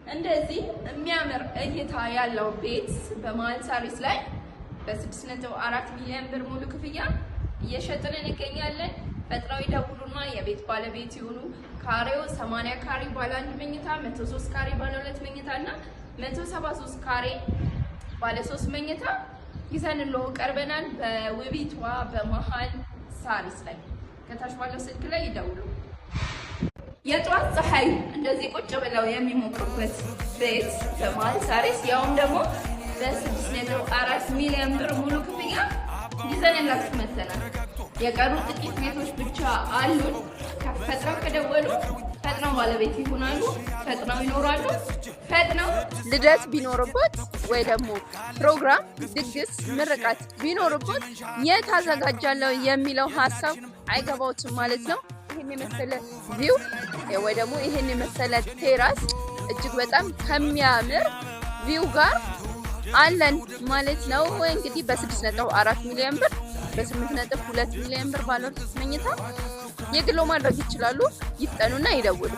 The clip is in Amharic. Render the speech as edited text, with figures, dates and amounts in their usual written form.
እንደዚህ የሚያምር እይታ ያለው ቤት በመሀል ሳሪስ ላይ በ6.4 ሚሊዮን ብር ሙሉ ክፍያ እየሸጥን እንገኛለን። ፈጥነው ይደውሉና የቤት ባለቤት ይሁኑ። ካሬው 80 ካሬ ባለ አንድ መኝታ፣ 103 ካሬ ባለ ሁለት መኝታ እና 173 ካሬ ባለ ሶስት መኝታ ይዘንልዎ ቀርበናል። በውቢቷ በመሀል ሳሪስ ላይ ከታች ባለው ስልክ ላይ ይደውሉ። የጧት ፀሐይ እንደዚህ ቁጭ ብለው የሚሞቁበት ቤት በመሀል ሳሪስ ያውም ደግሞ በ6.4 ሚሊዮን ብር ሙሉ ክፍያ ይዘንላችሁ መጥተናል። የቀሩ ጥቂት ቤቶች ብቻ አሉን። ፈጥነው ከደወሉ ፈጥነው ባለቤት ይሆናሉ። ፈጥነው ይኖራሉ። ፈጥነው ልደት ቢኖርቦት ወይ ደግሞ ፕሮግራም፣ ድግስ፣ ምርቃት ቢኖርቦት የት አዘጋጃለሁ የሚለው ሀሳብ አይገባዎትም ማለት ነው። ይህን የመሰለ view ወይ ደግሞ ይህን የመሰለ terrace እጅግ በጣም ከሚያምር view ጋር አለን ማለት ነው። እንግዲህ በ6.4 ሚሊዮን ብር፣ በ8.2 ሚሊዮን ብር ባለ ሁለት መኝታ የግሎ ማድረግ ይችላሉ። ይፍጠኑና ይደውሉ።